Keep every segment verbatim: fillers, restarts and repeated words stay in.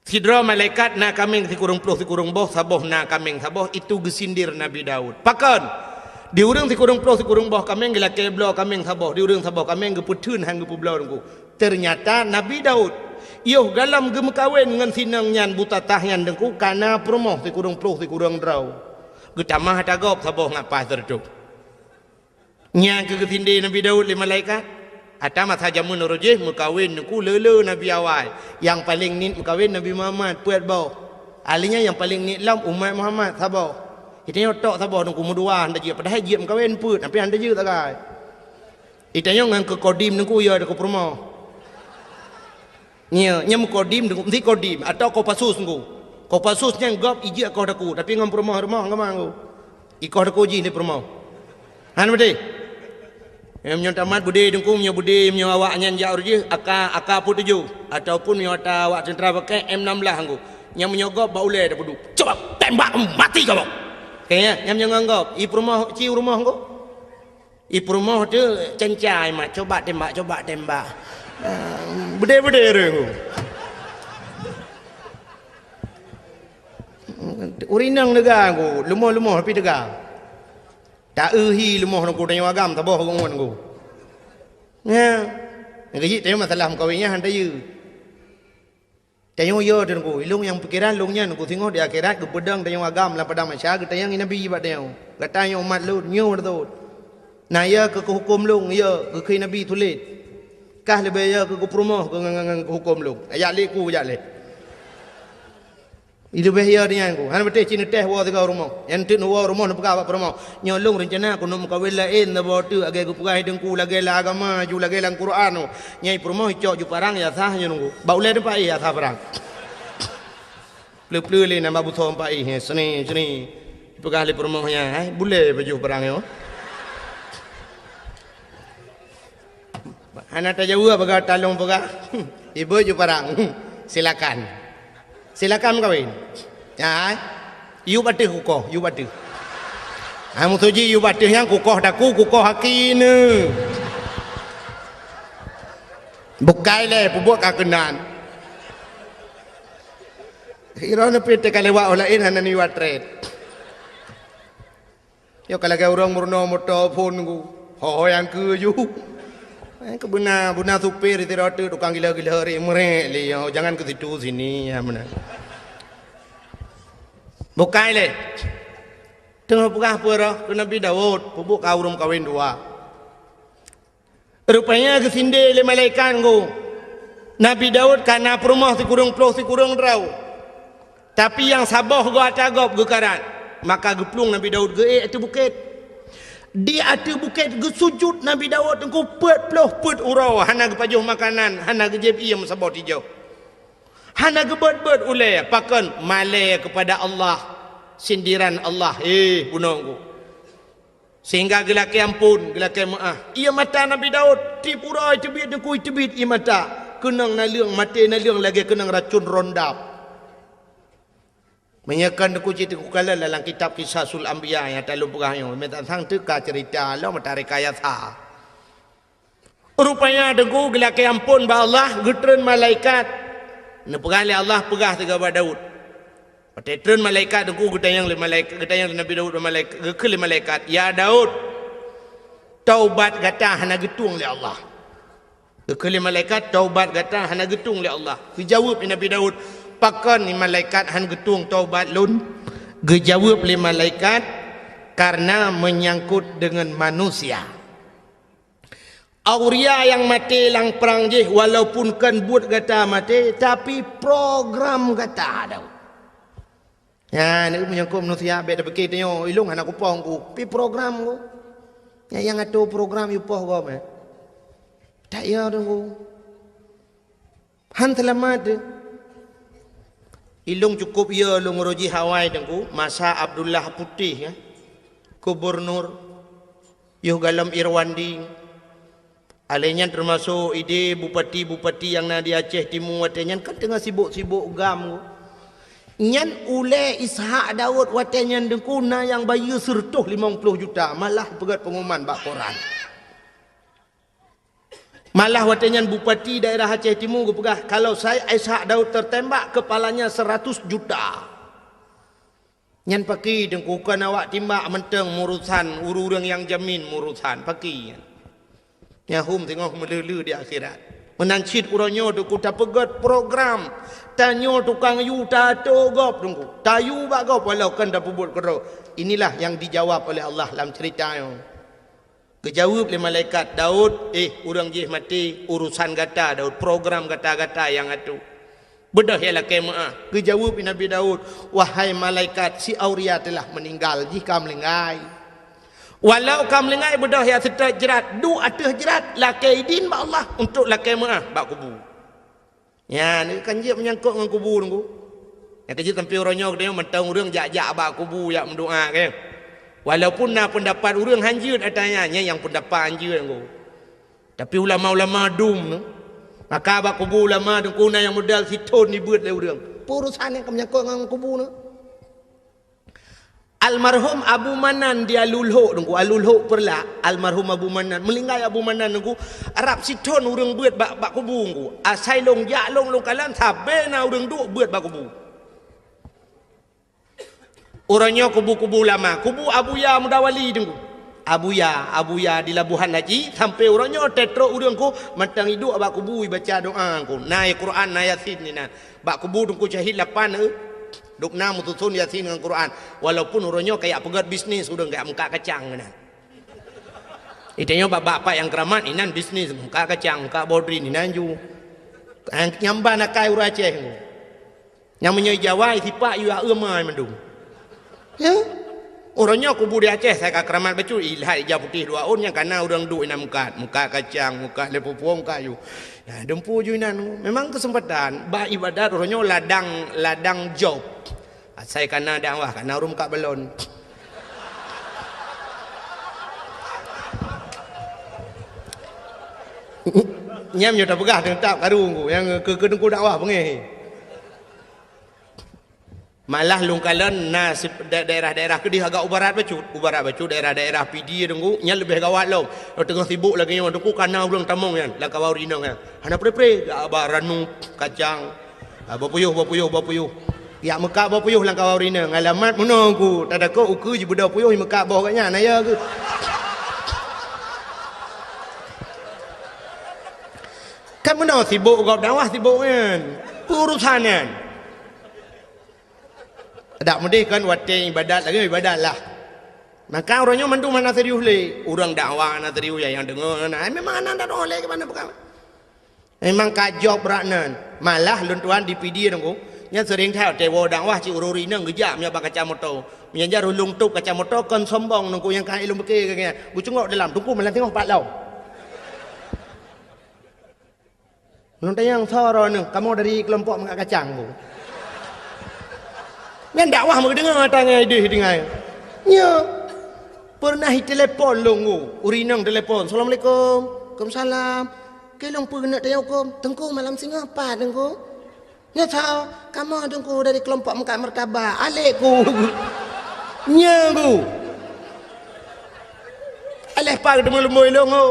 Sidroe malaikat na kaméng sikureueng ploh sikureueng boh, saboh na kaméng saboh, itu geusindir Nabi Daud. Pakon? Di ureuëng sikureueng ploh sikureueng boh kaméng geulakée bloe kaméng saboh, di ureuëng saboh kaméng geupeutheun han geupeubloe Teungku. Teunyata Nabi Daud, yoh galom geumeukawen ngon sinong nyan buta tah nyan Teungku, kana peurumoh sikureueng ploh sikureueng droe. Geutamah ata gob saboh ngat paih sireutôh. Nyang keu geusindé Nabi Daud lé malaikat. Ata masa jameun roh jih meukawen Teungku le-le nabi awai. Nyang paleng niet meukawen Nabi Muhammad peuet boh. Ahli nyan nyang paleng niet lom umat Muhammad saboh. Geutanyoe tok saboh Teungku meudua hana jeuet, padahai jeuet meukawen peuet, tapi hana jeuet sagai. Geutanyoe ngon keu kodim Teungku ya keu peurumoh. Nyo, nyo meukodim, meusti kodim, atau Kopassus Teungku. Kopassus nyan gob ijak koh daku, tapi ngon peurumoh-rumoh agama Teungku. Ikoh daku jih di peurumoh. Han beutôi? Meunyoe tamat beudé Teungku, meunyoe beudé, meunyoe awak nyan jak ureuëng jih, aka, aka peuet tujoh. Ataupun meunyoe ata awak teuntara pakai M enam belas Teungku. Nyang meunyoe gob bak ulée tapeuduek. Coba tembak mati kamu. Oke, ya, nyang meunyoe ngon gob, i peurumoh, ci peurumoh Teungku. I peurumoh tu cencai mat, coba tembak, coba tembak. Ah, beudé-beudé ureuëng. Ureuëng inong teuga Teungku, leumoh-leumoh tapi teuga. Ta-eu hi leumoh Teungku, tanyoe agam saboh ureuëng Teungku. Nya. Nyang keujiek tanyoe masalah meukawen nyan han tayue. Tanyoe yo Teungku, ilong nyang pikeran lôn nyan Teungku, singoh di akhirat geupeudong tanyoe agam lam padang mahsyar, geutanyong Nabi bak tanyoe. Gata nyoe umat lôn, nyoe beutôi. Na yo keu huköm lôn, yo geukheun Nabi tuléh. Kah leubeh yo keu peurumoh keu ngon, ngon, ngon huköm lôn. Ajak lé ku, ajak lé. Leubeh yo nyan Teungku. Hana beuteh cit neuteh woe sigoe rumoh. Nyang teuk neuwoe rumoh neupeugah bak peurumoh. Nyoe lôn reuncana keuneuk meukawen laén saboh teuk lagée geupeugah Teungku, lagée lam agama ju, lagée lam Quran. Nyai peurumoh icok ju parang ya sah nyoe Teungku. Bak ulée teumpat ih ya sah parang. Pleu-pleu lé nama busoe teumpat ih, seni, seni. Peugah lé peurumoh nyan, hai bulée baju parang nyoe. Hana tajaweueb bagaih talong peugah. Ibu ju parang. Silakan. Silakan meukawen. Ya, ai. Yub ateueh kukoh, yub ateueh. Ha, meusuji yub ateueh nyang kukoh daku, kukoh haki ne. Bukai lé, peubuet ka keunan. Iroh neupit teuka lewat oh laén hana niwat tret. Nyoe ka lagée ureuëng meurunoe moto phon Teungku. Ho-ho nyang keu ju. Eh, keu beuna, beuna supir sidroe teuk tukang gila-gila ri meurek lé nyoe. Jangan ke situ sini, ya beuna. Bukai lé. Teungoh peugah peue roh keu Nabi Daud, peubuet ka ureuëng kawen dua. Rupanya geusindé lé malaikat Teungku. Nabi Daud ka na peurumoh sikureueng ploh sikureueng droe. Tapi nyang saboh goe ata gob geukarat. Maka geuplueng Nabi Daud geuék ateueh bukét. Di ateueh bukét geusujut Nabi Daud Teungku peuet ploh peuet uroe, hana geupajoh makanan, hana geujieb ié meusaboh tijoh. Hana geubeuet-beuet ulée, pakon malée keupada Allah, sindiran Allah, eh, bunoe Teungku. Sehingga geulakée amphon, geulakée meuáh. Ié mata Nabi Daud, tiep uroe teubiet Teungku, teubiet ié mata. Keunong naleueng, maté naleueng lagée keunong racun rondap. Meunyoe kon Teungku cit Teungku kalon dalam kitab Qisasul Anbiya nyang talôn peugah nyoe, meutatang teuka ceurita lom mata rekayasa. Rupanya Teungku geulakée amphon bak Allah, geutreun malaikat. Neupeugah lé Allah, peugah sigoe bak Daud. Watée treun malaikat Teungku geutanyong lé malaikat, geutanyong lé Nabi Daud bak malaikat, geukheun lé malaikat, "Ya Daud, taubat gata hana geutueng lé Allah." Geukheun lé malaikat, "Taubat gata hana geutueng lé Allah." Geujaweueb lé Nabi Daud, "Pakon ni malaikat han geutueng taubat lôn?" Geujaweueb lé malaikat, "Karena menyangkut dengan manusia." Auria nyang maté lam prang jih, walaupun kon buet gata maté, tapi program gata Daud. Nyan, meunyoe kon manusia bék tapike tanyoe, ilong hana kupoh ku, pi program ku. Nyang, nyang atur program yue poh gob, eh. Tak ya Teungku. Han seulamat teuh. Ilong cukup ya lôn roh jih awai Teungku, masa Abdullah Putih, ya. Gubernur, yoh galom Irwandi. Alai nyan teumasok idé bupati-bupati nyang na di Aceh Timu watée nyan kan teungoh sibok-sibok gam. Nyan ulée Ishak Daud watée nyan Teungku na nyang bayeue seureutôh limong ploh juta, malah peugét peunguman bak koran. Malah watée nyan bupati daerah Aceh Timu geupeugah, kalau Said Ishak Daud tertembak, kepalanya seratus juta. Nyan pakri Teungku, kon awak timbak mantong meurusan, ureuëng-ureuëng nyang jamin meurusan, pakri nyan. Nyahum teungoh meuleu-leu di akhirat. Meunan cit uroe nyoe Teungku tapeugét program. Tanyoe tukang yue tato gob Teungku. Tayue bak gob walau kon tapeubuet keudroe. Inilah yang dijawab oleh Allah lam cerita nyoe. Geujaweueb lé malaikat, "Daud, eh, ureuëng jih maté, urusan gata Daud, program gata-gata nyang atoe. Beudôh ya lakée meuáh." Geujaweueb lé Nabi Daud, "Wahai malaikat, si Auria telah meninggal, jih ka meulinggai. Walau ka meulinggai, beudôh ya seutôt jrat, duek ateueh jrat, lakée idin bak Allah untuk lakée meuáh bak kubu." Nyan kan jeuet meunyangkot ngon kubu Teungku. Nyang keujeuet sampoe uroe nyoe geutanyoe mantong ureuëng jak-jak bak kubu jak meudoá, kan? Walaupun na peundapat ureuëng hanjeuet ata nyan, nyan nyang peundapat hanjeuet Teungku. Tapi ulama-ulama dum nyoe, maka bak kubu ulama Teungku na nyang modal sithon dibeuet lé ureuëng. Peue urusan nyang ka meunyangkot ngon kubu nyoe? Almarhum Abu Manan di Alulhok Teungku, Alulhok Peureulak, almarhum Abu Manan. Meulinggai Abu Manan Teungku, rab sithon ureuëng beuet bak, bak kubu Teungku. Asai lôn jak lôn, lôn kalon, sabe na ureuëng duek beuet bak kubu. Uroe nyoe kubu-kubu lama, kubu Abuya Mudawali Teungku. Abuya, Abuya di Labuhan Haji, sampoe uroe nyoe teutrok ureuëng Teungku, mantong iduek bak kubu ibaca doá Teungku. Na Quran, na Yasin inan. Bak kubu Teungku syahid lapan, eh. Dum na meususon Yasin ngon Quran. Walaupun uroe nyoe kajak peugét bisnis ureuëng kajak meukat kacang inan. Itanyoe bak-bak pat nyang keuramat inan bisnis, meukat kacang, meukat bodrin inan ju. Nyang nyamban akai ureuëng Aceh Teungku. Nyang meunyoe Jawa sipak yue amai mandum. Ya. Uroe nyoe kubu di Aceh sai ka keuramat bacut, ilhat ija putéh dua ôn nyang kana ureuëng duek inan meukat, meukat kacang, meukat lé pupueng kayu. Nah, dumpu ju inan. Memang keuseumpatan bak ibadat uroe nyoe ladang, ladang job. Asai kana dakwah, kana ureuëng meukat balon. Nyam nyoe tapeugah teuntap karu Teungku nyang keu, keu Teungku dakwah beungéh. Malah lôn kalon na si-, da-, daerah-daerah keudeh agak u barat bacut. U barat bacut daerah-daerah Pidie Teungku, nyan leubeh gawat lom. Teungoh sibuk lagée nyoe Teungku, kana ureuëng tamong nyan, lam kawan ureuëng inong nyan. Hana pre-pre, ba ranu, kacang, ah, boh puyôh, boh puyôh, boh puyôh. Yak meukat boh puyôh lam kawan ureuëng inong. Alamat meunoe Teungku, tatakot ukeue jibeudôh puyôh meukat boh gobnyan, na ya keuh. Kan meunoe sibuk gob dakwah sibuk nyan. Urusan nyan. Dak meudeh kan watée ibadat lagée ibadat lah. Maka uroe nyoe mandum hana serius lé. Ureuëng dakwah hana serius, nyang deungoe hana. Ai memang hana dakwah lé keu mana peukara. Memang ka job brat nan. Malah lôn tuan di Pidie Teungku, nyan seuring that watée woe dakwah cit ureuëng inong geujak meunyoe bak kaca moto. Meunyoe jar ulôn tôb kaca moto kon sombong Teungku nyang ka ilôn beuke keu nyan. Geucungok dalam Teungku malam singoh pat lom. Lôn tanyong soe droeneuh, kamoe dari keulompok meukat kacang, Bu. Nyan dakwah meudeungoe ata ngon idéh tinggai. Nyoe, peureunah itelepon lôn, Bu. Ureuëng inong telepon, "Assalamualaikum." "Waalaikumsalam." "Keu lôn peue keuneuk tanyong huköm?" "Teungku, malam singoh pat, Teungku." "Nyoe soe?" "Kamoe, Teungku, dari keulompok meukat martabak." "Alek ku." Nyoe, Bu. Aléh pat teumeuleumui lôn, Bu.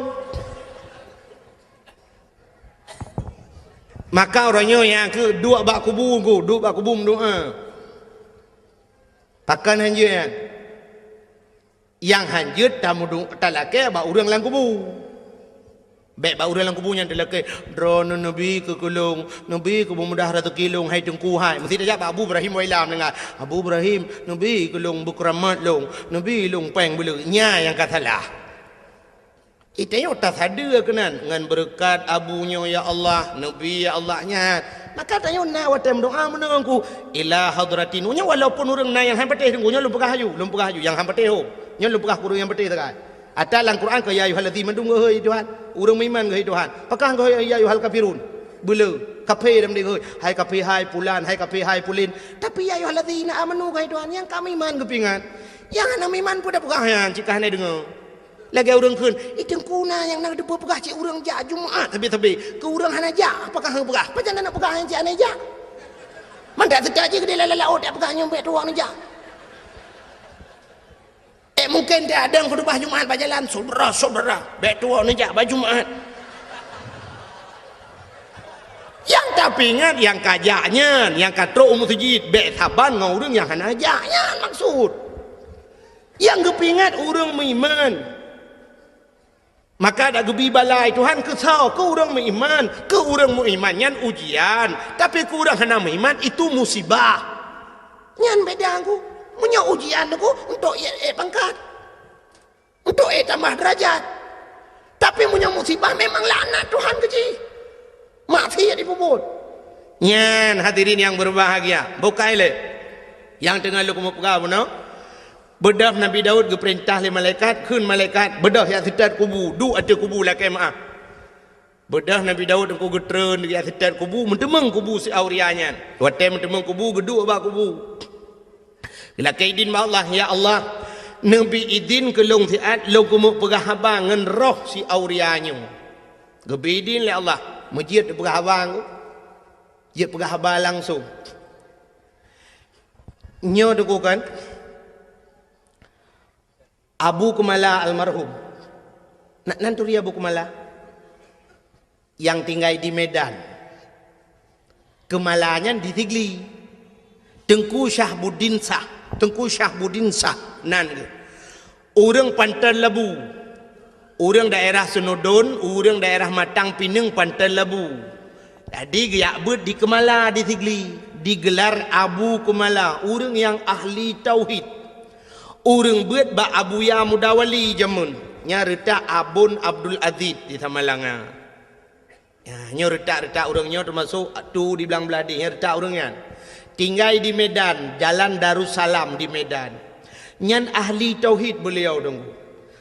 Maka uroe nyoe nyang keu duek bak kubu Teungku, duek bak kubu meudoá. Pakon hanjeuet nyan? Nyang hanjeuet tameudu-, talakée bak ureuëng lam kubu. Bék bak ureuëng lam kubu nyan talakée, "Droeneuh neubi keu keu lôn, neubi keu beumudah raseuki lôn, hai Teungku hai." Meusti tajak bak Abu Ibrahim Wailam deungon, "Abu Ibrahim, neubi keu lôn beukeuramat lôn, neubi lôn péng beuleuek." Nyan nyang ka salah. Itanyoe tasadeue keunan ngon beureukat abu nyoe, "Ya Allah, neubi, ya Allah," nyan. Maka tanyoe na watée meudoá meunoe Teungku, "Ila hadratin." Nyoe walaupun ureuëng na nyang han patéh Teungku, nyoe lôn peugah laju, lôn peugah laju, nyang han patéh ho. Nyoe lôn peugah keu ureuëng nyang patéh sagai. Ata lam Quran keu, "Ya ayyuhallazina," mandum geuhôi Tuhan. Ureuëng meuiman geuhôi Tuhan. Pakon geuhôi, "Ya ayyuhal kafirun." Beuleu, kafé lam deh geuhôi. "Hai kafé, hai pulan, hai kafé, hai pulin." Tapi, "Ya ayyuhallazina amanu," geuhôi Tuhan. Nyang ka meuiman geupeuingat. Nyang hana meuiman peue tapeugah nyan, cit ka hana deungoe. Lagée ureuëng kheun, "Ih, Teungku na nyang na teupeue peugah cit ureuëng jak Jumat sabe-sabe. Keu ureuëng hana jak, apakah hana peugah? Pajan na peugah nyang cit hana jak?" Mandak teuka jih keudeh lam laôt, jak peugah nyoe bék tuwoe neujak. Eh, mungken teuadong khutubah Jumat bak jalan, "Syedara-syedara, bék tuwoe neujak bak Jumat." Nyang tapeuingat nyang ka jak nyan, nyang ka trok u meuseujid, bék saban ngon ureuëng nyang hana jak nyan maksud. Nyang geupeuingat ureuëng meuiman. Maka dak geubi balai Tuhan keu soe? Keu ureuëng meuiman. Keu ureuëng meuiman nyan ujian, tapi keu ureuëng hana meuiman itu musibah. Nyan beda ku. Meunyoe ujian ku untuk ék, ék pangkat, untuk ék tambah derajat. Tapi meunyoe musibah memang laknat Tuhan keu jih. Maksiat jipeubuet. Nyan hadirin yang berbahagia, bukai lé nyang teungoh lôn keumeung peugah bunoe. Beudôh Nabi Daud geupeurintah lé malaikat, kheun malaikat, "Beudôh jak seutôt kubu, duek ateueh kubu lakée meuáh." Beudôh Nabi Daud teungku geutreun jak seutôt kubu, meuteumeung kubu si Auria nyan. Watée meuteumeung kubu, geuduek bak kubu. Geulakée idin bak Allah, "Ya Allah, neubi idin keu lôn siat lôn keumeung peugah haba ngon roh si Auria nyoe." Geubi idin lé Allah, meujeuet peugah haba ngon, jeuet peugah haba langsong. Nyoe teungku kan, Abu Keumala almarhum. Na, nan turi Abu Keumala? Nyang tinggai di Medan. Keumala nyan di Sigli. Teungku Syahbuddin Syah. Teungku Syahbuddin Syah nan geuh. Ureuëng Panton Labu. Ureuëng daerah Seunudon, ureuëng daerah Matang Pineung Panton Labu. Jadi geujak beuet di Keumala di Sigli, digelar Abu Keumala, ureuëng nyang ahli tauhid. Ureuëng beuet bak Abuya Mudawali jameun, nyang reutak Abon Abdul Aziz di Samalanga. Ya, nyoe reutak-reutak ureuëng nyoe teumasok tu di Blang Bladeh, nyang reutak ureuëng nyan. Tinggai di Medan, Jalan Darussalam di Medan. Nyan ahli tauhid beliau teungku.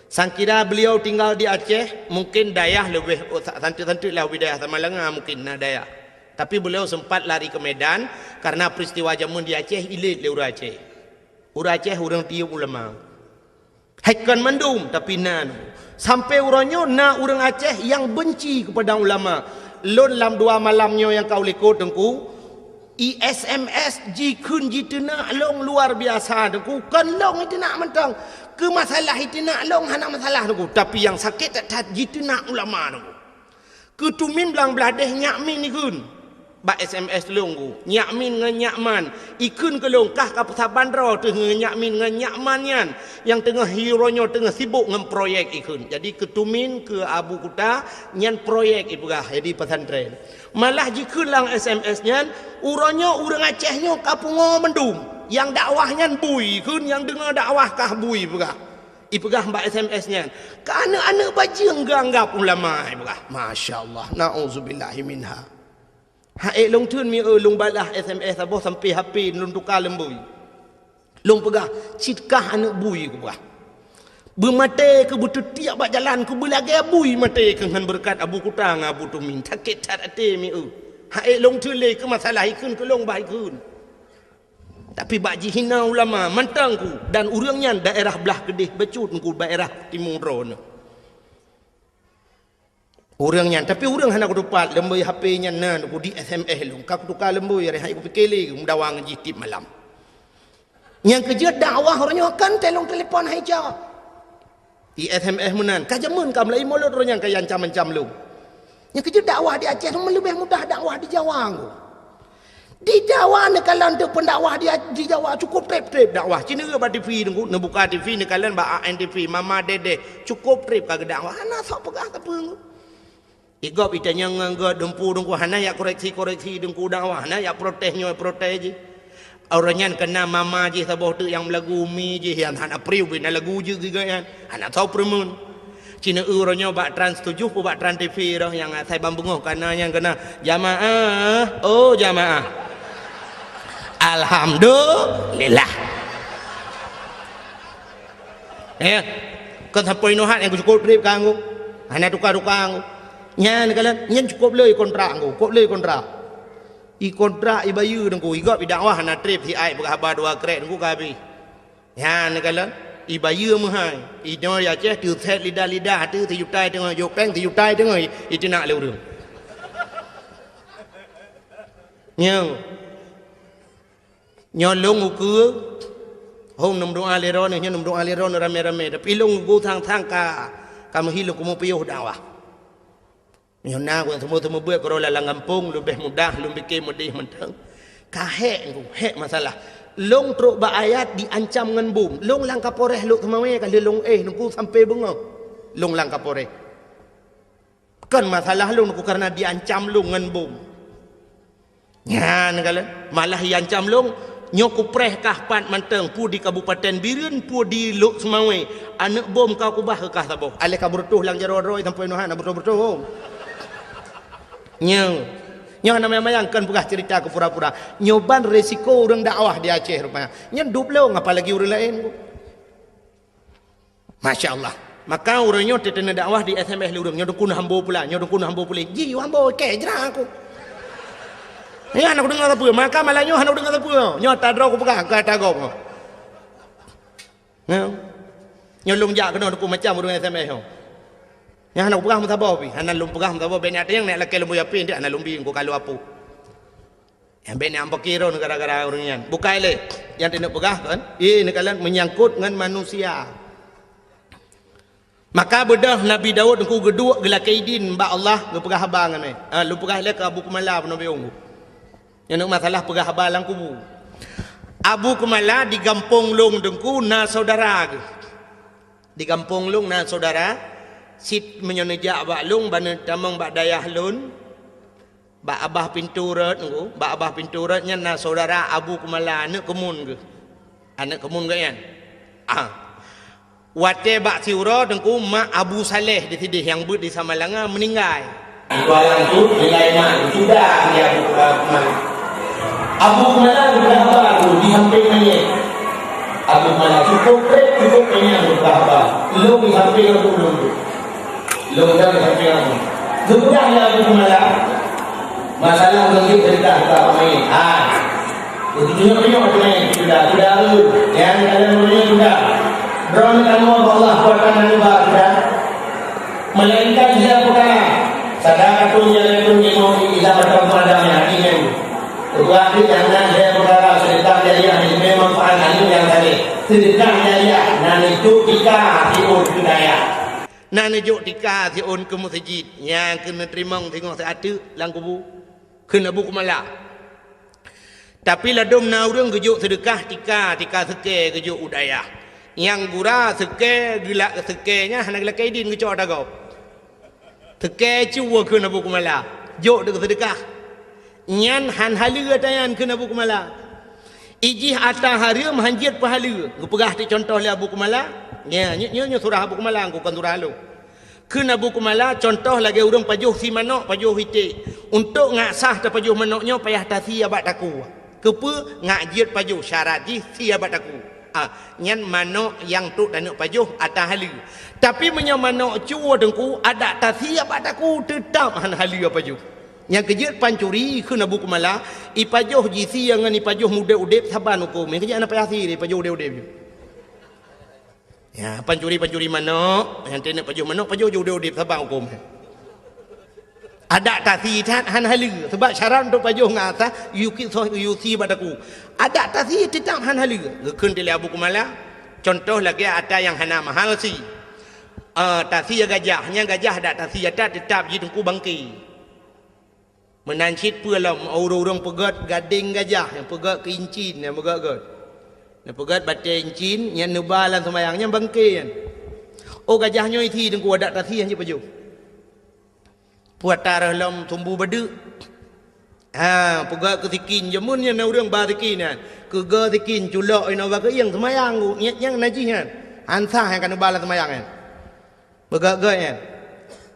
Sangkira beliau tinggal di Aceh, mungkin dayah leubeh, oh, sa-, santeut-santeut lah wilayah Samalanga mungkin na dayah. Tapi beliau sempat lari ke Medan karena peristiwa jameun di Aceh ilét lé ureuëng Aceh. Ureuëng Aceh ureuëng tiyeub ulama. Hai kon mandum, tapi na. Sampai uroe nyoe na ureuëng Aceh nyang benci kepada ulama. Lôn lam dua malam nyoe nyang ka u likot teungku, I S M S jikheun jiteunak lôn luar biasa teungku. Kon lôn iteunak mantong. Keu masalah iteunak lôn hana masalah teungku. Tapi nyang sakét that-that jiteunak ulama teungku. Keu tumin Blang Bladeh nyak min ikheun. Bak S M S lôn ku, nyak min ngon nyak man. Ikheun keu lôn kah ka peusaban droe teuh ngon nyak min ngon nyak man nyan. Nyang teungoh hi uroe nyoe teungoh sibok ngon proyek ikheun. Jadi keu tumin keu Abu Kuta nyan proyek ipeugah jadi pesantren. Malah jikheun lam S M S nyan, uroe nyoe ureuëng Aceh nyoe ka pungoe mandum. Nyang dakwah nyan bui ikheun, nyang deungoe dakwah kah bui peugah. Ipeugah bak S M S nyan, "Keu aneuëk-aneuëk bajeueng geuanggab ulama," ipeugah. Masya Allah, na'udzubillahi minha. Hai lôn theun mi eu lôn balah S M S saboh sampai H P lôn tuka leumbui. Lôn peugah, "Cit kah aneuëk bui," kupeugah. "Beumaté keu beuteutiek bak jalan keu beulagée bui maté keu ngon beureukat Abu Kuta ngon Abu Tumin." Sakét that até mi eu. Hai lôn theun lé keu masalah ikheun keu lôn bah ikheun. Tapi bak jihina ulama mantong ku dan ureuëng nyan daerah blah keudeh bacut ku daerah timu droeneuh. Ureuëng nyan, tapi ureuëng hana kutupat leumbui H P nyan na ku di S M S lôn. Ka kutuka leumbui hari hai kupike lé meudawa ngon jih tiep malam. Nyang keujeuet dakwah uroe nyoe kan telong telepon hai jawab. I S M S meunan, ka jameun ka meulai mulod roh nyang ka ancam-ancam lom. Nyang keujeuet dakwah di Aceh leubeh mudah dakwah di Jawa ngku. Di Jawa neukalon teuh pendakwah di, di Jawa cukup treb-treb dakwah. Ci neureuek bak T V ngku, neubuka T V neukalon bak A N T V, Mama Dedeh, cukup treb ka geudakwah. Hana sok peugah sapeue ngku. Igop itanyong ngon gop dumpu dengku hana yak koreksi-koreksi dengku dakwah, hana yak protes nyoe protes jih. Uroe nyan kena mama jih saboh teuk nyang meulagu umi jih nyang hana priu bina lagu jeuet geuh nyan. Hana tho peureumeun. Cina uroe nyoe bak Trans tujuh pu bak Trans T V roh nyang asai ban beungoh kana nyang kena, "Jamaah, oh jamaah." Alhamdulillah. Eh, kon sampoi nohat nyang cukup treb kanggo. Hana tuka-tuka ngku. Nyan kalon, nyan cukup lé kontrak ngku, cukup lé kontrak. I kontrak ibayeue dengku, igop idakwah hana treb siat peugah haba dua krek dengku ka habéh. Nyan kalon, ibayeue meuhai. Inoe ya Aceh teuset lidah-lidah ateueh sijuta teungoh jok péng sijuta teungoh iteunak lé ureuëng. Nyoe. Nyoe lôn ukeue, hong neumeudoa lé droeneuh, nyoe neumeudoa lé droeneuh ramé-ramé, tapi lôn ukeue sang-sang ka, ka meuhi lôn keumeung piôh dakwah. Meunyoe na ureuëng seumeubeuet keudroe lam gampông, leubeh mudah lôn pike meudeh mantong. Ka hék Teungku, hék masalah. Lôn trok bak ayat diancam ngon bom. Lôn lam Kapolres Lhokseumawe ka lheueh lôn éh Teungku sampoe beungoh. Lôn lam Kapolres. Kon masalah lôn Teungku kareuna diancam lôn ngon bom. Nyan kalon, malah iancam lôn, nyoe kupreh kah pat mantong, peue di Kabupaten Bireuen, peue di Lhokseumawe, aneuëk bom ka kubah keu kah saboh. Aléh ka beureutoh lam jaroe droe sampoe nyoe hana beureutoh-beureutoh. Nyoe, nyoe hana manyang-manyang kon peugah ceurita keu pura-pura. Nyoe ban resiko ureuëng dakwah di Aceh rupanya. Nyan dub lôn apalagi ureuëng laén. Masya Allah. Maka ureuëng nyoe teuteuna dakwah di S M S lé ureuëng, nyoe Teungku na hambo pula, nyoe Teungku na hambo pula. Ji hambo kée jra aku. Nyoe hana kudeungoe sapeue, maka malam nyoe hana kudeungoe sapeue. Nyoe ata droe kupeugah, ka ata gob. Nyoe. Nyoe lôn jak keunoe Teungku macam ureuëng S M S nyoe. Nyoe hana kupeugah meusaboh pih, hana lôn peugah meusaboh, bèk nyan nyang nèk lakée lôn buya pih, hana lôn bi Teungku kalu apu. Nyang bèk nyang peukiron gara-gara ureuëng nyan. Bukai lé, nyang teuneuk peugah kon, eh, neukalon meunyangkot ngon manusia. Maka beudôh Nabi Daud Teungku geuduek geulakée idin bak Allah geupeugah haba ngon mé. Ah, lôn peugah lé keu Abu Kumala peunoh biong. Nyang neuk masalah peugah haba lam kubu. Abu Kumala di gampông lôn Teungku na saudara geuh. Di gampông lôn na saudara, sit meunyoe neujak bak lôn, ban neutamong bak dayah lôn, bak abah pintoe rot Teungku, bak abah pintoe rot nyan na saudara Abu Kumala, aneuëk keumun geuh. Aneuëk keumun geuh nyan. Ah. Watée bak siuroe Teungku mak Abu Saleh di sideh nyang beuet di Samalanga meuninggai. Tualang tu nilai mak sudah dia Abu Kumala. Abu Kumala geupeugah haba tu di sampéng manyét. Abu Kumala cukup trép, cukup kenyang geupeugah haba. Lôn di sampéng Abu lôn tu. Lôn dan sampai lama. Geupeugah lé Abu Kumala, masalah ureuëng jeuet teudeungoe ka ramé. Ha. Beutôi tunyok-tunyok keunoe sudah, sudah tu. Nyang dalam dunia sudah. Droeneuh tamoe bak Allah kuatan dan ubat sudah. Melainkan dia peukara. Sadaqatun jariyatun lil mu'min idza mata adam yang ingin. Ketua akhir yang nan dia peukara sedekah jariah yang manfaat alim yang saleh. Sedekah jariah nan itu tika tiun budaya. Na neujok tika siôn keu meuseujid, nyang keuneuk teurimong singoh siat teuk lam kubu, kheun Abu Kumala. Tapi ladôm na ureuëng geujok seudeukah tika, tika seukée geujok u dayah. Nyang gura seukée geulak seukée nyan hana geulakée idin geucok ata gob. Seukée cue kheun Abu Kumala, jok deuk seudeukah. Nyan han haleue ata nyan kheun Abu Kumala. Ijih ata hareuem han jeuet peuhaleue. Geupeugah teuk cuntoh lé Abu Kumala. Nya, nyoe, nyoe, nyoe surah Abu Kumala, kon surah lôn. Kheun Abu Kumala, cuntoh lagée ureuëng pajoh sie manök, pajoh iték. Untuk ngat sah tapajoh manök nyoe payah tasie bak takue. Keupeue? Ngat jeuet pajoh, syarat jih sie bak takue. Ah, nyan manök nyang trok taneuk pajoh ata haleue. Tapi meunyoe manök cue Teungku, adak tasie bak takue teutab han haleue pajoh. Nyang keujeuet pancuri kheun Abu Kumala, ipajoh jisie ngon ipajoh udeb-udeb saban huköm. Nyang keujeuet hana payah sie ipajoh udeb-udeb. Ya, pancuri-pancuri manök, nyang teuneuk pajoh manök, pajoh udeb-udeb saban huköm. Adak tasie that han haleue, sebab syarat untuk pajoh ngat sah, yue ki soh yue sie bak takue. Adak tasie teutab han haleue. Geukheun lé Abu Kumala, cuntoh lagée ata nyang hana mahal sie. Ah, tasie gajah, nyang gajah adak tasie ata teutab jih Teungku bangke. Meunan cit peue lom ureuëng-ureuëng peugét gadeng gajah, nyang peugét keu incin, nyang peugét-gét. Nyang peugét batée incin, nyang neuba lam seumayang, nyang bangke nyan. Oh, gajah nyoe isie Teungku adak tasie han jeuet pajoh. Peue ata reuh lom sumbu badeuk. Ha, peugét keu sikin, jameun nyan na ureuëng ba sikin nyan. Keuga sikin culok inoe bak keuieng seumayang, nyang, nyang najih nyan. Han sah nyang ka neuba lam seumayang nyan. Beugét-gét nyan.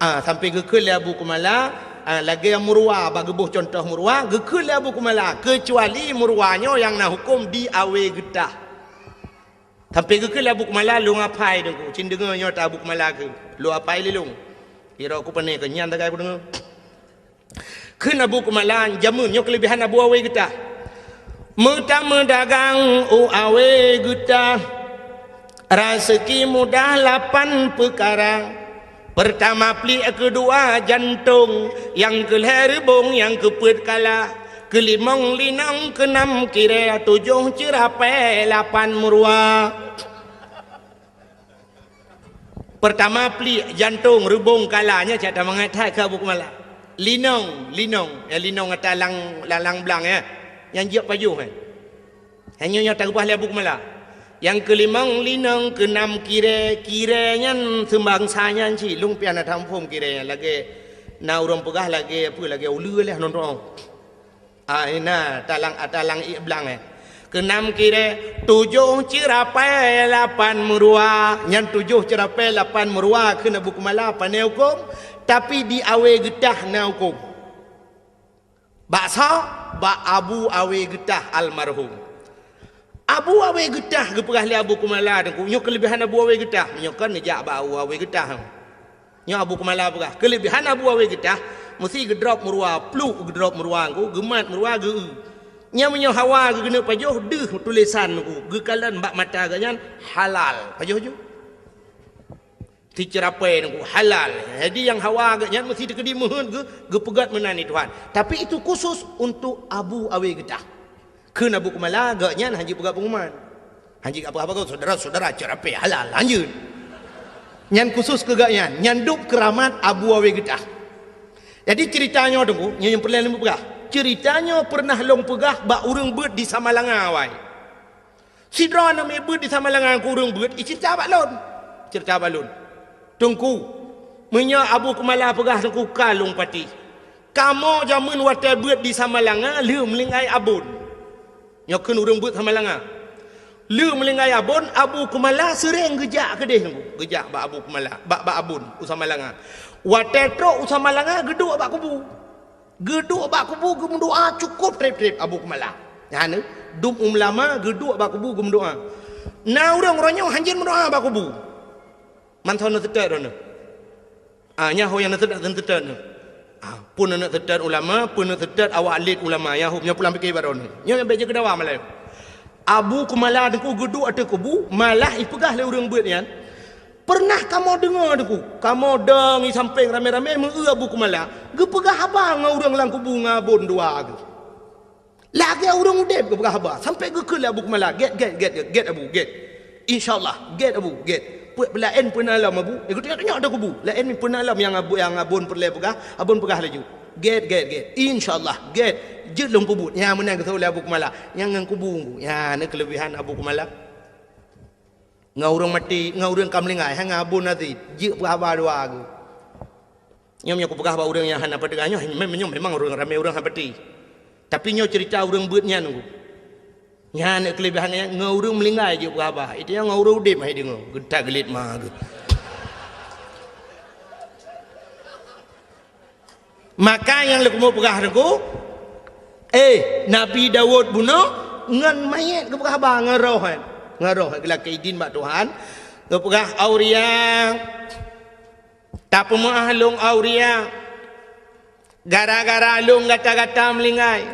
Ah, sampai geukheun lé Abu Kumala, ah, lagée murwa, bak geuboh cuntoh murwa, geukheun lé Abu Kumala, keucuali murwa nyoe nyang na huköm di awe geutah. Sampai geukheun lé Abu Kumala, lôn apai Teungku, cit deungoe nyoe ta Abu Kumala kheun, lôn apai lé lôn. Kiro ku pane keu nyan tagai kudeungoe. Kheun Abu Kumala, jameun nyoe keuleubehan Abu Awe Geutah. Meutameudagang u Awe Geutah, raseuki mudah lapan peukara. Peurtama pliek, keudua jantong, nyang keulhée reubong, nyang keupeuet kala, keulimong linong, keunam kirée, tujoh ceurapée, lapan meuruwa. Peurtama pliek, jantong, reubong, kala, nyan cit tamangat that keu Abu Kumala. Linong, linong, ya, linong ata lang, lang, lang blang, ya. Nyang jeuet pajoh, eh. Hanya nyang tareubah lé Abu Kumala. Nyang keulimong linong, keunam kirée, kirée nyan seumbangsa nyan cit, lôn pih hana taphom kirée nyan, lagée na ureuëng peugah lagée apa, lagée uleue lé nonton. Ah, ina talang, talang ié blang, eh. Keunam kirée, tujoh ceurapée lapan meuruwa. Nyan tujoh ceurapée lapan meuruwa kheun Abu Kumala pane hukôm, tapi di Awe Geutah na hukôm. Bak soe? Bak Abu Awe Geutah almarhum. Abu Awe Geutah geupeugah lé Abu Kumala Teungku, nyoe keuleubihan Abu Awe Geutah. Nyoe kan neujak bak Abu Awe Geutah. Nyoe Abu Kumala peugah, keuleubihan Abu Awe Geutah, meusi geudrop meuruwa, pluk geudrop meuruwa Teungku, geumat meuruwa geu-eu. Nyan meunyoe hawa geuneuk pajoh, deuh tulésan Teungku, geukalon bak mata geuh nyan halal. Pajoh ju. Siceurapée Teungku, halal. Jadi nyang hawa geuh nyan meusi teukeudi meuheuet geu-, geupeugét meunan di Tuhan. Tapi itu khusus untuk Abu Awe Geutah. Kheun Abu Kumala, geuh nyan hana jipeugah pengumuman. Hana jipeugah apa-apa, saudara-saudara, ceurapée halal, lanjut. Nyan khusus keu geuh nyan, nyan dub keuramat Abu Awe Geutah. Jadi ceurita nyoe Teungku, nyoe nyang peureulée lôn peugah. Ceurita nyoe peureunah lôn peugah bak ureuëng beuet di Samalanga awai. Sidroe aneuk miet beuet di Samalanga keu ureuëng beuet, iceurita bak lôn. Ceurita bak lôn. Teungku, meunyoe Abu Kumala peugah Teungku ka lôn patéh. Kamoe jameun watée beuet di Samalanga lheueh meulinggai abon. Nyoe kheun ureuëng beuet Samalanga. Lheueh meulinggai abon, Abu Kumala seuréng geujak keudeh Teungku. Geujak bak Abu Kumala, bak, bak abon u Samalanga. Watée trok u Samalanga, geuduek bak kubu. Geuduek bak kubu geumeudoá cukôp treb-treb Abu Kumala. Nyan, dum ulama geuduek bak kubu geumeudoá. Na ureuëng uroe nyoe hanjeuet meudoá bak kubu. Mantong neuseutôt droeneuh. Ah, nyan ho nyang neuseutôt, neuseutôt nyoe. Ah, peue neuseutôt ulama, peue neuseutôt awak lét ulama, nyan ho nyoe pulang pike bak droeneuh. Nyoe nyang bék jeuet keu dawa malée. Abu Kumala Teungku geuduek ateueh kubu, malah ipeugah lé ureuëng beuet nyan, "Peureunah kamoe deungoe Teungku, kamoe dong i sampéng ramé-ramé meu-eu Abu Kumala geupeugah haba ngon ureuëng lam kubu ngon abon dua geuh. Lagée ureuëng udeb geupeugah haba, sampoe geukheun lé Abu Kumala, 'Gét, gét, gét, gét, gét Abu, gét. Insya Allah, gét Abu, gét. Peuet peulaén peue na lom Abu?' Eh, geutanyoe-tanyoe ateueh kubu. Laén peue na lom nyang abu-, nyang abon peureulée peugah, abon peugah laju, 'Gét, gét, gét. Insya Allah, gét. Jeuet lôn peubuet.' Nyan meunan geuseuôt lé Abu Kumala. Nyan ngon kubu, nyan na keuleubihan Abu Kumala. Ngon ureuëng maté, ngon ureuëng ka meulinggai, hana abon até, jeuet peugah haba dua geuh. Nyoe meunyoe kupeugah bak ureuëng nyang hana peudeungoe, nyoe mem-, nyoe memang ureuëng ramé ureuëng hana peuti. Tapi nyoe ceurita ureuëng beuet nyan Teungku. Nyan keuleubihan nyan, ngon ureuëng meulinggai jeuet peugah haba. Itu nyang ngon ureuëng udeb hai deungoe, geutak geulet ma geuh. Maka nyang leukumu peugah Teungku, eh, Nabi Daud bunoe ngon manyét geupeugah haba ngon roh, eh. Ngon roh, eh, geulakée idin bak Tuhan. Geupeugah, "Auria, tapeumeuáh lôn, Auria. Gara-gara lôn gata-gata meulinggai.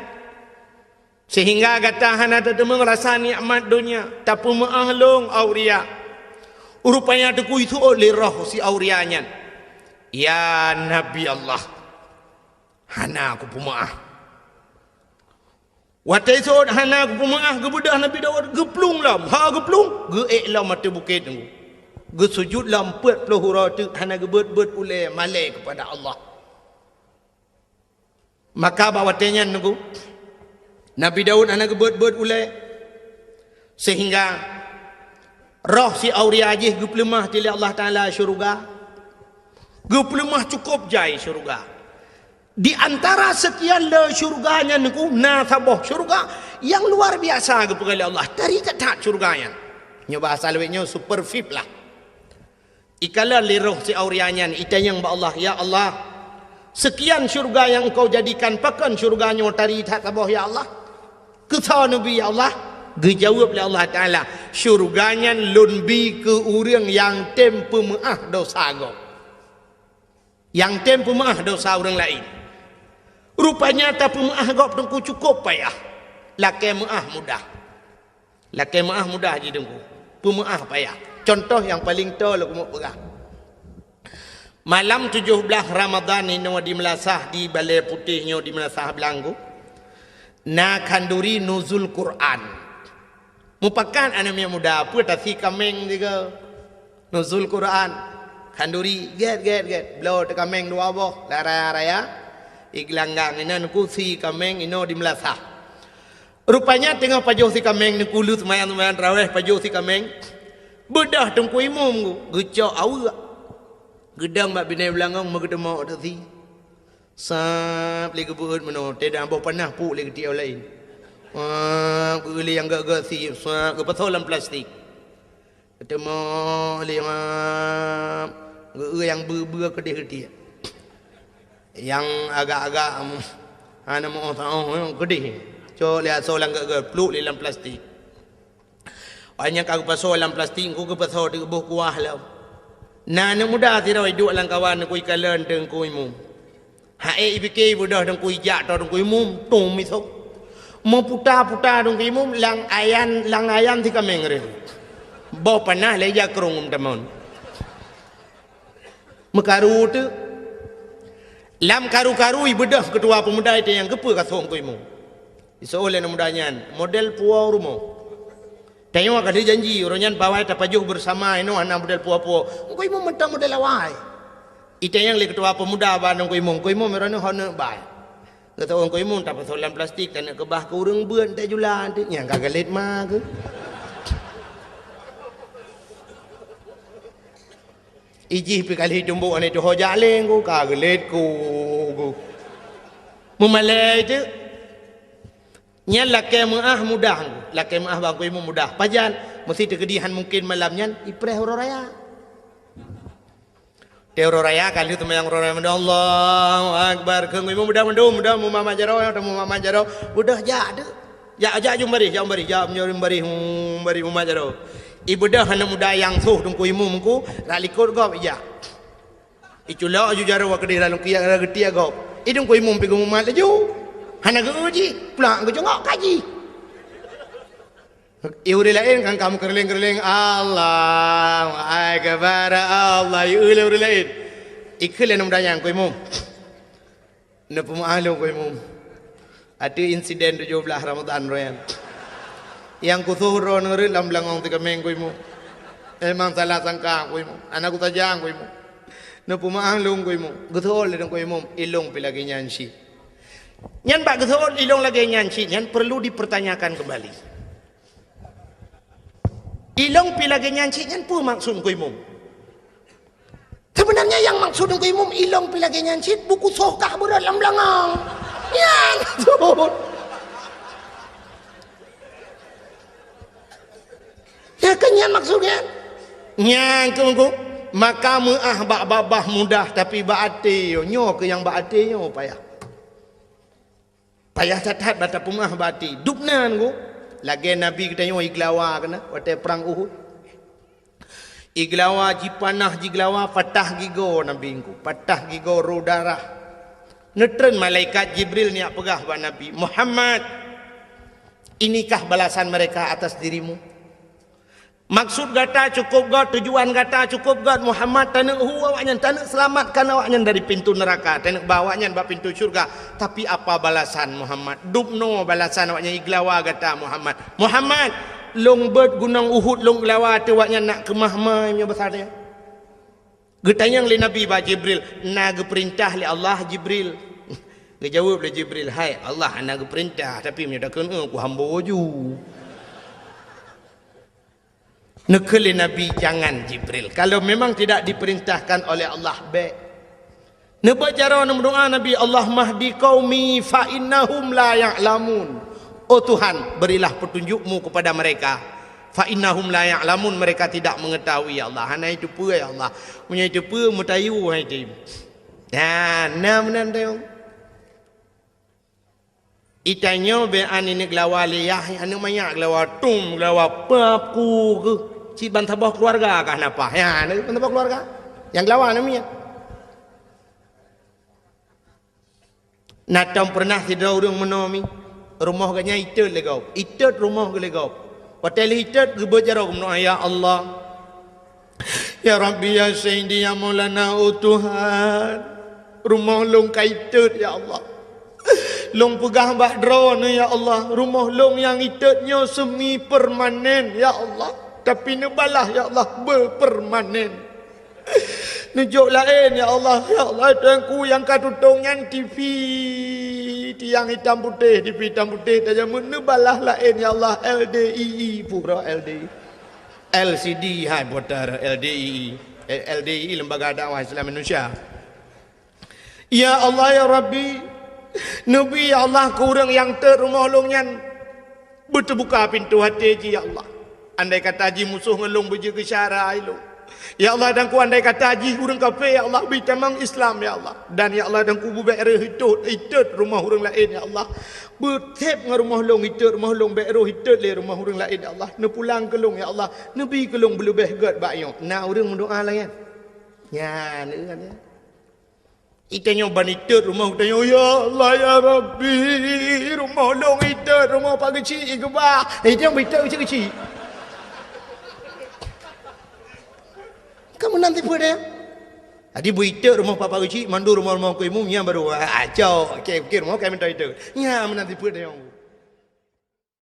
Seuhingga gata hana tateumeung rasa nikmat donya, tapeumeuáh lôn, Auria." Rupanya Teungku iseuôt lé roh si Auria nyan, "Ya Nabi Allah, hana kupeumeuáh." Watée iseuôt hana kupeumeuáh, geubeudôh Nabi Daud, geuplueng lom, ha geuplueng, geuék lom ateueh bukét Teungku. Geusujut lom peuet ploh uroe teuk hana geubeuet-beuet ulée malée keupada Allah. Maka bak watée nyan Teungku, Nabi Daud hana geubeuet-beuet ulée, seuhingga roh si Auria jih geupeuleumah lé Allah Taala syeuruga. Geupeuleumah cukôp jai syeuruga. Di antara seukian le syeuruga nyan Teungku, na saboh syeuruga nyang luar biasa geupeugah lé Allah. Tari that-that syeuruga nyan. Nyoe bahasa lawét nyoe super V I P lah. Ikalon lé roh si Auria nyan, itanyong bak Allah, "Ya Allah, seukian syeuruga nyang Engkau jadikan, pakon syeuruga nyoe tari that saboh, ya Allah? Keu soe neubi, ya Allah?" Geujaweueb lé Allah Taala, "Syeuruga nyan Lôn bi keu ureuëng nyang tem peumeuáh desya gob. Nyang tem peumeuáh desya ureuëng laén." Rupanya tapeumeuáh gob Teungku cukôp payah. Lakée meuáh mudah. Lakée meuáh mudah jih Teungku. Peumeuáh payah. Cuntoh nyang paleng toe lôn keumeung peugah. Malam tujoh blaih Ramadhan inoe di meulasah, di Balée Putéh nyoe di meulasah Blang Teungku, na khanduri nuzul Quran. Mupakat aneuk miet muda, peue tasi kaméng sigoe. Nuzul Quran. Khanduri, gét, gét, gét. Bloe teukaméng dua boh, lam raya-raya. Di geulanggang inan ku si kaméng inoe di meulasah. Rupanya teungoh pajoh si kaméng, neukulu seumayang-seumayang taraweh, pajoh si kaméng. Beudôh teungku imum ku, geucok aweuek. Geudong bak binéh beulangong, meugeuteumok teuk si. Sab lé geubeuet meunoe, teudah boh panah puk lé geutiek laén. Wah, geueu lé nyang gét-gét si, sab geupasoe lam plastik. Geuteumok lé, wah, geueu nyang beu-beu keudeh geutiek. Nyang agak-agak, hana meu-oh saôh, keudeh. Cok lé asoe lam gét-gét, pluek lé lam plastik. Óh nyang ka geupasoe lam plastik, ku geupasoe di boh kuah lom. Na aneuk muda sidroe iduek lam kawan, ku ikalon teungku imum. Hai ipike beudôh teungku ijak, teungku imum tom misok. Meuputa-puta teungku imum lam ayan, lam ayan si kaméng reuh. Boh panah lé ija krông tamon. Meukaru teuk. Lam karu-karu ibeudôh keutua peumuda itu nyang geupeu ka soe teungku imum. Iseuôt lé aneuk muda nyan, model puwoe rumoh. Tanyoe ka lheueh janji, uroe nyan bawai tapajoh beusama inoe hana model puwoe-puwoe. Teungku imum mantong model awai. Itanyong lé keutua peumuda bak teungku imum, "Teungku imum, uroe nyoe ho neuk bai?" Geutanyong teungku imum, "Tapasoe lam plastik, taneuk keubah keu ureuëng beuet, tajula." Nyang ka galét ma keuh. Ijih pih ka lheueh tumbok aneuk tuho jak lé ku, ka geulet ku, ku. Meumalée teuk. Nyan lakée meuáh mudah, lakée meuáh bak teungku imum mudah. Pajan, meusi teukeudi han mungken malam nyan, ipreh uroe raya. Teuh uroe raya ka lheueh seumayang uroe raya, Allahu Akbar. Keu teungku imum mudah mandum, mudah meumamat jaroe, mudah meumamat jaroe. Mudah jak teuk. Jak, jak jumbarih, jak jumbarih, jak jumbarih, jumbarih mumat jaroe. Ibeudôh aneuk muda nyang soh teungku imum ku, rak likot gob ijak. Iculok aju jaroe keudeh lam kiyak, rak geutiek gob. I teungku imum pih geumumat laju. Hana geu-eu jih, plak geucungok kaji. I ureuëng laén kan ka meukeureuléng-keureuléng, "Allahu Akbar, Allah," i eu lé ureuëng laén. Ikheun lé aneuk muda nyan, "Teungku imum." Neupeumeuáh lôn, Teungku Imum. Ateueh insiden tujoh blaih Ramadhan uroe nyan. Nyang kusoh droeneuh rhot lam beulangong teukeumeng, Teungku Imum. Memang salah sangka, Teungku Imum. Hana kusaja, Teungku Imum. Neupeumeuáh lôn, Teungku Imum. Geuseuôt lé Teungku Imum, ilôn pih lagée nyan cit. Nyan bak geuseuôt ilôn lagée nyan cit nyan perlu dipertanyakan kembali. Ilôn pih lagée nyan cit nyan peue maksud Teungku Imum? Sebenarnya nyang maksud Teungku Imum, ilôn pih lagée nyan cit, buku soh kah beurot lam beulangong. Nyan maksud. Ya kan nyan maksud nyan? Nyan keuh, maka meuáh bak babah mudah, tapi bak até nyoe, nyoe keuh nyang bak até nyoe payah. Payah that-that bak tapeumeuáh bak até. Dubna Teungku, lagée Nabi geutanyoe igeulawa keunan watée prang Uhud. Igeulawa jipanah, jigeulawa, patah gigoe Nabi Teungku, patah gigoe, rô darah. Neutreun malaikat Jibril neujak peugah bak Nabi, "Muhammad, inikah balasan mereka atas dirimu?" Maksud gata cukôp göt, tujuan gata cukôp göt, Muhammad, taneuk hu awaknyan, taneuk seulamatkan awaknyan dari pintu neuraka, taneuk ba awaknyan bak pintu syurga. Tapi apa balasan, Muhammad? Dubnoe balasan awaknyan igeulawa gata, Muhammad. Muhammad, lôn beuet gunong Uhud lôn geulawa ateueh awaknyan nak keumah mai meunyoe basa nyan. Geutanyong lé Nabi bak Jibril, "Na geupeurintah lé Allah, Jibril?" Geujaweueb lé Jibril, "Hai, Allah hana geupeurintah, tapi meunyoe takheun, eh, kuhambo ju." Neukheun lé Nabi, "Jangan, Jibril. Kalau memang tidak diperintahkan oleh Allah, bék." Neubeuet jaroe neumeudoá Nabi, "Allahumma hdi qaumi fa innahum la ya'lamun." Oh Tuhan, berilah petunjuk-Mu kepada mereka. "Fa innahum la ya'lamun," mereka tidak mengetahui, ya Allah. Hana jiteupeue, ya Allah. Meunyoe jiteupeue, meutayue hai tem. Nah, na meunan tayong. Itanyoe beuet aneuk geulawa lé Yahya, aneuk manyak geulawa, tum geulawa, pap ku keuh. Cit ban saboh keuluwarga kah na paih. Ya, na ban saboh keuluwarga. Nyang geulawa na miet. Na tom peureunah sidroe ureuëng meunoe mi, rumoh geuh nyan itot lé gob. Itot rumoh geuh lé gob. Watée lheueh itot geubeuet jaroe geumeudoá, "Ya Allah, ya Rabbi, ya Sayyidi, ya Maulana, oh Tuhan, rumoh lôn ka itot, ya Allah. Lôn peugah bak Droeneuh, ya Allah, rumoh lôn nyang itot nyoe semi permanen, ya Allah. Tapi neubalah, ya Allah, beupermanen." Neujok laén, ya Allah. Ya Allah, Tuhanku, nyang ka tutong nyan T V tiang hitam putéh, T V hitam putéh tajamut, neubalah laén, ya Allah, L D I I, pura L D I. L C D hai putar, L D I I. L D I I, Lembaga Dakwah Islam Indonesia. Ya Allah, ya Rabbi, neubi, ya Allah, keu ureuëng nyang teuet rumoh lôn nyan beuteubuka pintoe até jih, ya Allah. Andai kata jih musoh ngon lôn beujeuet keu syara lôn, ya Allah, dan ku andai kata jih ureuëng kafé, ya Allah, beutamong Islam, ya Allah. Dan, ya Allah, dan ku beubék reuh itôt, itôt rumoh ureuëng laén, ya Allah. Beutép ngon rumoh lôn itôt rumoh lôn, bék rôh itôt lé rumoh ureuëng laén, ya Allah. Neupulang keu lôn, ya Allah. Neubi keu lôn beuleubeh gét bak nyoe. Na ureuëng meudoá lagée nyan. Nyan, nyan. Itanyoe ban itôt rumoh, itanyoe, "Ya Allah, ya Rabbi, rumoh lôn itôt, rumoh Pak Geuchik keubah." Itanyoe ban itôt keuchik-keuchik. Kamu nanti peue deh? Jadi beu itôt rumoh Pak Geuchik, mandum rumoh-rumoh ku imum, nyan baru, ah, cok. Oke, oke, rumoh kai minta itôt. Nyan meunan tipe deh.